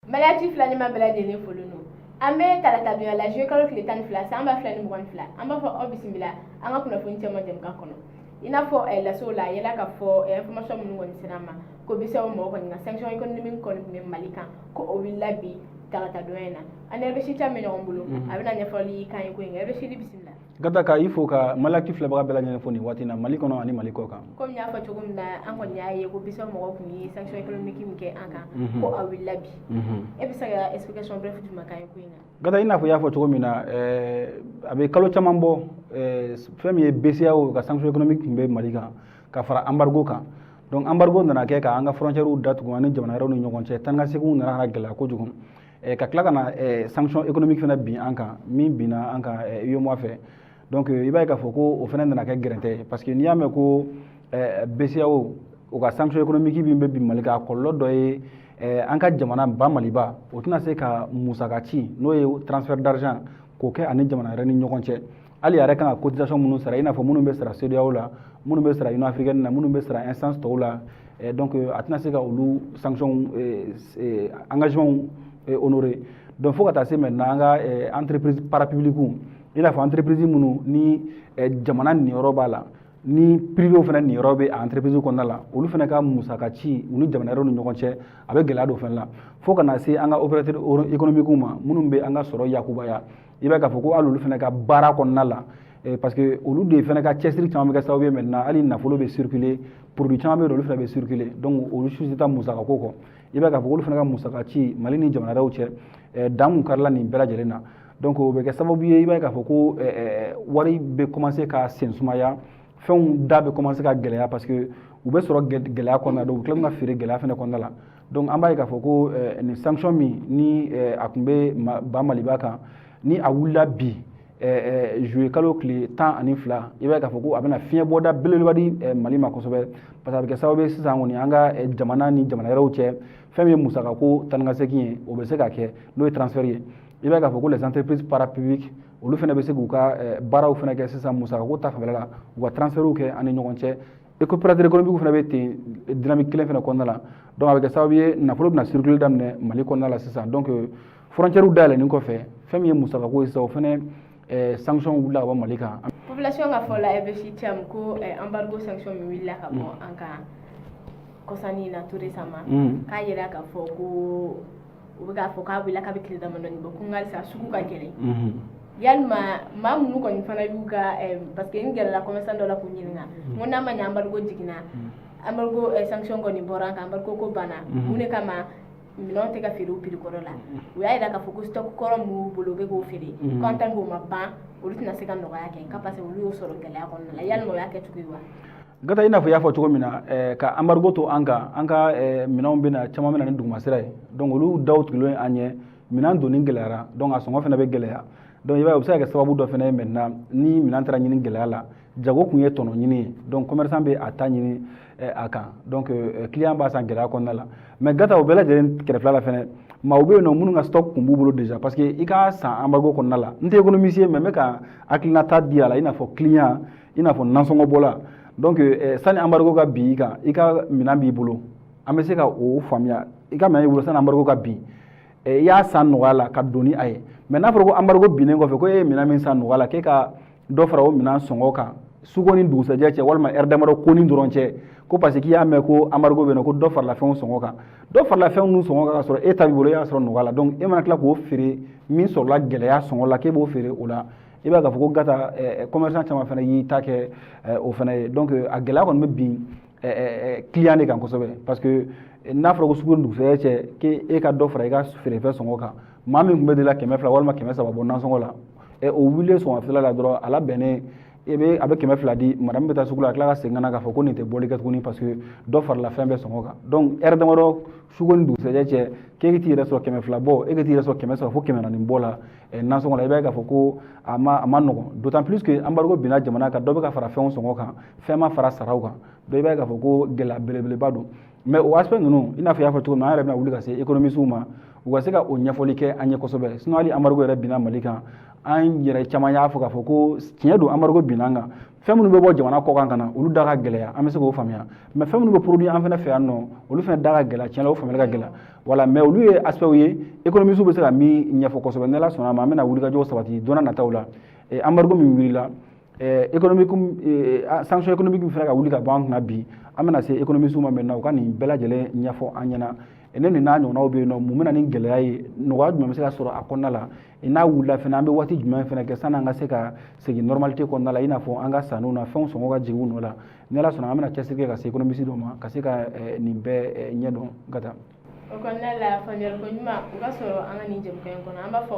Maliyati fila ni ma bɛɛ lajɛlen foli don. An bɛ tarata donya la, juillet kalo tile 12, san 2022. An b'a fɔ aw bisimila an ka kunnafoni caman jɛmukan kɔnɔ. I n'a fɔ lasew la, a yɛlɛ ka fɔ information minnu kɔni sera an ma ko BCEAO mɔgɔw kɔni ka sanction économique kɔni tun bɛ Mali kan, ko o wulila bi tarata donya in na. An ni RBC bɛ ɲɔgɔn bolo, a bɛna ɲɛfɔli k'an ye ko in kan. RBC, bisimila. Gata, ka i fo ka Maliyati filɛbaga bɛɛ lajɛlen fo nin waati in na, Mali kɔnɔ ani Mali kɔ kan. Komi n y'a fɔ cogo min na, an kɔni y'a ye ko BCEAO mɔgɔw tun ye sanction économique min kɛ an kan, ko a wulila bi. E bɛ se ka explication bref jumɛn k'an ye ko in kan? Gata, i n'a fɔ i y'a fɔ cogo min na, a bɛ kalo caman bɔ, fɛn min ye BCEAO ka sanction économique tun bɛ Mali kan ka fara embargo kan. Donc embargo nana kɛ ka an ka frontières datugu ani jamana wɛrɛw ni ɲɔgɔn cɛ, taa ni ka seginw nana ka gɛlɛya kojugu, ka tila ka na sanction économique fana bin an kan, min binna an kan UEMOA fɛ. Donc i b'a ye k'a fɔ ko o fana nana kɛ gɛrɛntɛ ye, parce que n'i y'a mɛn ko BCEAO o ka sanction économique min bɛ bin Mali kan, a kɔlɔlɔ dɔ ye an ka jamana ba Maliba o tɛna se ka musaka ci, n'o ye transfert d'argent, k'o kɛ ani jamana wɛrɛ ni ɲɔgɔn cɛ. Hali a yɛrɛ kan ka cotisation minnu sara, i n'a fɔ minnu bɛ sara CEDEAO la, minnu bɛ sara Union africaine na, minnu bɛ sara instance tɔw la, donc a tɛna se ka olu sanction engagement honorer. Donc fo ka taa se maintenant an ka entreprise parapublique, i n'a fɔ entreprise minnu ni jamana niyɔrɔ b'a la, ni privé fana niyɔrɔ bɛ a entreprise kɔnɔna la, olu fana ka musaka ci u ni jamana wɛrɛw ni ɲɔgɔn cɛ, a bɛ gɛlɛya don fana la, fo ka na se an ka opérateur économique ma minnu bɛ an ka sɔrɔ yakubaya. I b'a ye k'a fɔ ko hali olu fana ka baara kɔnɔna la, parce que olu de fana ka cɛsiri caman bɛ kɛ sababu ye maintenant hali nafolo bɛ circuler, produit caman bɛ yen, olu fana bɛ circuler. Donc olu si tɛ taa musaka ko kɔ. I b'a ye k'a fɔ olu fana ka musaka ci Mali ni jamana wɛrɛw cɛ, dan mun karila nin bɛɛ lajɛlen na. Donc o bɛ kɛ sababu ye, i b'a ye k'a fɔ ko wari bɛ commencer ka sen sumaya, fɛnw da bɛ commencer ka gɛlɛya, parce que u bɛ sɔrɔ gɛlɛya kɔnɔna la, u bɛ tila ka feere gɛlɛya fana kɔnɔna la. Donc an b'a ye k'a fɔ ko nin sanction min ni a tun bɛ ba Maliba kan, ni a wulila bi juillet kalo tile 12, i b'a ye k'a fɔ ko a bɛna fiɲɛ bɔda belebeleba di Mali ma kosɛbɛ, parce que a bɛ kɛ sababu ye sisan kɔni an ka jamana ni jamana wɛrɛw cɛ, fɛn min ye musaka ko taa ni ka segin ye, o bɛ se ka kɛ, n'o ye transfert ye. I b'a ye k'a fɔ ko les entreprises parapubliques, olu fana bɛ se k'u ka baaraw fana kɛ sisan musaka ko ta fanfɛla la, u ka transfertw kɛ an ni ɲɔgɔn cɛ. Opérateur économique fana bɛ ten dynamique kelen fana kɔnɔna la. Donc a bɛ kɛ sababu ye nafolo bɛna circuler daminɛ Mali kɔnɔna la sisan. Donc frontières dayɛlɛnnen kɔfɛ, fɛn min ye musaka ko ye sisan, o fana sanction wulila ka bɔ Mali kan. Population ka fɔ la, RBC Thiam, ko embargo sanction min wulila ka bɔ an kan kɔsannin na tout récemment, k'a yira k'a fɔ ko u bɛ k'a fɔ k'a wulila k'a bɛ tile damadɔni bɔ, ko halisa sugu ka gɛlɛn. Yalima maa minnu kɔni fana y'u ka, parce que n gɛrɛla commerçant dɔ la k'u ɲininka, n ko n'a ma ɲɛ embargo jiginna, embargo sanction kɔni bɔra an kan, embargo ko banna, mun de kama minɛnw tɛ ka feere u prix kɔrɔ la? U y'a yira k'a fɔ ko stock kɔrɔ min b'u bolo, u bɛ k'o feere, ko en tant que o ma ban, olu tɛna se ka nɔgɔya kɛ, ka parce que olu y'o sɔrɔ gɛlɛya kɔnɔna la. Yalima o y'a kɛcogo ye wa? Gata, i n'a fɔ i y'a fɔ cogo min na, ka embargo to an kan, an ka minɛnw bɛna caman bɛ na ni dugumasira ye. Donc olu daw tugulen an ɲɛ, minɛn donni gɛlɛyara, donc a sɔngɔ fana bɛ gɛlɛya. Donc i b'a ye, o bɛ se ka kɛ sababu dɔ fana ye maintenant ni minɛn taara ɲini gɛlɛya la. Jago kun ye tɔnɔ ɲini ye, donc commerçant bɛ a ta ɲini a kan, donc client b'a san gɛlɛya kɔnɔna la. Mais Gata, o bɛɛ lajɛlen kɛrɛfɛla la fɛnɛ, maaw bɛ yen nɔ minnu ka stock kun b'u bolo déjà, parce que i ka san embargo kɔnɔna la, n tɛ économiste ye, mais n bɛ ka hakilinata di a la, i n'a fɔ client, i n'a fɔ nasɔngɔbɔla. Donc sani embargo ka bin i kan, i ka minɛn b'i bolo, an bɛ se ka o faamuya, i ka minɛn b'i bolo sani embargo ka bin, i y'a san nɔgɔya la ka don ni a ye. Mais n'a fɔra ko embargo binnen kɔfɛ, ko e ye minɛn min san nɔgɔya la, k'e ka dɔ fara o minɛn sɔngɔ kan suko ni dugusɛjɛ cɛ, walima heure damadɔ ko ni dɔrɔn cɛ, ko parce que k'i y'a mɛn ko embargo bɛ yen nɔ, ko dɔ farala fɛnw sɔngɔ kan, dɔ farala fɛnw ninnu sɔngɔ kan ka sɔrɔ e ta b'i bolo, e y'a sɔrɔ nɔgɔya la. Donc e mana tila k'o feere min sɔrɔla gɛlɛya sɔngɔ la, k'e b'o feere o la, i b'a ye k'a fɔ ko Gata, commerçant caman fana y'i ta kɛ o fana ye. Donc a gɛlɛya kɔni bɛ bin client de kan kosɛbɛ, parce que n'a fɔra ko sugu ni dugusɛjɛ cɛ, k'e ka dɔ fara i ka feerefɛn sɔngɔ kan, maa min tun bɛ deli 200 walima 300 bɔ nasɔngɔ la, o wulilen sɔgɔmafɛla la dɔrɔn, a labɛnnen e bɛ a bɛ 200 di, madame bɛ taa sugu la, a tila ka segin ka na k'a fɔ ko nin tɛ bɔli kɛ tuguni, parce que dɔ farala fɛn bɛɛ sɔngɔ kan. Donc heure damadɔ sugu ni dugusɛjɛ cɛ, k'e t'i yɛrɛ sɔrɔ 200 bɔ, e ka t'i yɛrɛ sɔrɔ 300 fo 400 bɔ la nasɔngɔ la, i b'a ye k'a fɔ ko a ma nɔgɔn, d'autant plus que embargo binna jamana kan, dɔ bɛ ka fara fɛnw sɔngɔ kan, fɛn ma fara saraw kan. Donc i b'a ye k'a fɔ ko gɛlɛya belebeleba don. Mais o aspect ninnu, i n'a fɔ i y'a fɔ cogo min na, an yɛrɛ bɛna wuli ka se économistes ma, u ka se ka o ɲɛfɔli kɛ an ye kosɛbɛ. Sinon hali embargo yɛrɛ binna Mali kan, an yɛrɛ caman y'a fɔ k'a fɔ ko tiɲɛ don, embargo binna an kan. Fɛn minnu bɛ bɔ jamana kɔkan ka na, olu da ka gɛlɛya, an bɛ se k'o faamuya. Mais fɛn minnu bɛ produit an fana fɛ yan nɔ, olu fana da ka gɛlɛya, tiɲɛ la, o faamuyali ka gɛlɛya. Voilà, mais olu ye aspect ye, économistes bɛ se ka min ɲɛfɔ kosɛbɛ. Ni Ala sɔnna a ma, an bɛna wulikajɔw sabati don n'a nataw la. Embargo min wulila, économique, sanction économique min fana ka wuli ka bɔ an kunna bi, an bɛna se économistes ma maintenant, u ka nin bɛɛ lajɛlen ɲɛfɔ an ɲɛna. Ne nin n'a ɲɔgɔnnaw bɛ yen nɔ, mun bɛ na ni gɛlɛya ye, nɔgɔya jumɛn bɛ se ka sɔrɔ a kɔnɔna la? N'a wulila fana, an bɛ waati jumɛn fana kɛ sanni an ka se ka segin normalité kɔnɔna la, i n'a fɔ an ka sanniw na, fɛnw sɔngɔ ka jigin u nɔ la? Ni Ala sɔnna, an bɛna cɛsiri kɛ ka se économiste dɔ ma ka se ka nin bɛɛ ɲɛdɔn ka taa. O kɔnɔna la, faamuyali ko ɲuman o ka sɔrɔ an ka nin jɛmukan in kɔnɔ, an b'a fɔ.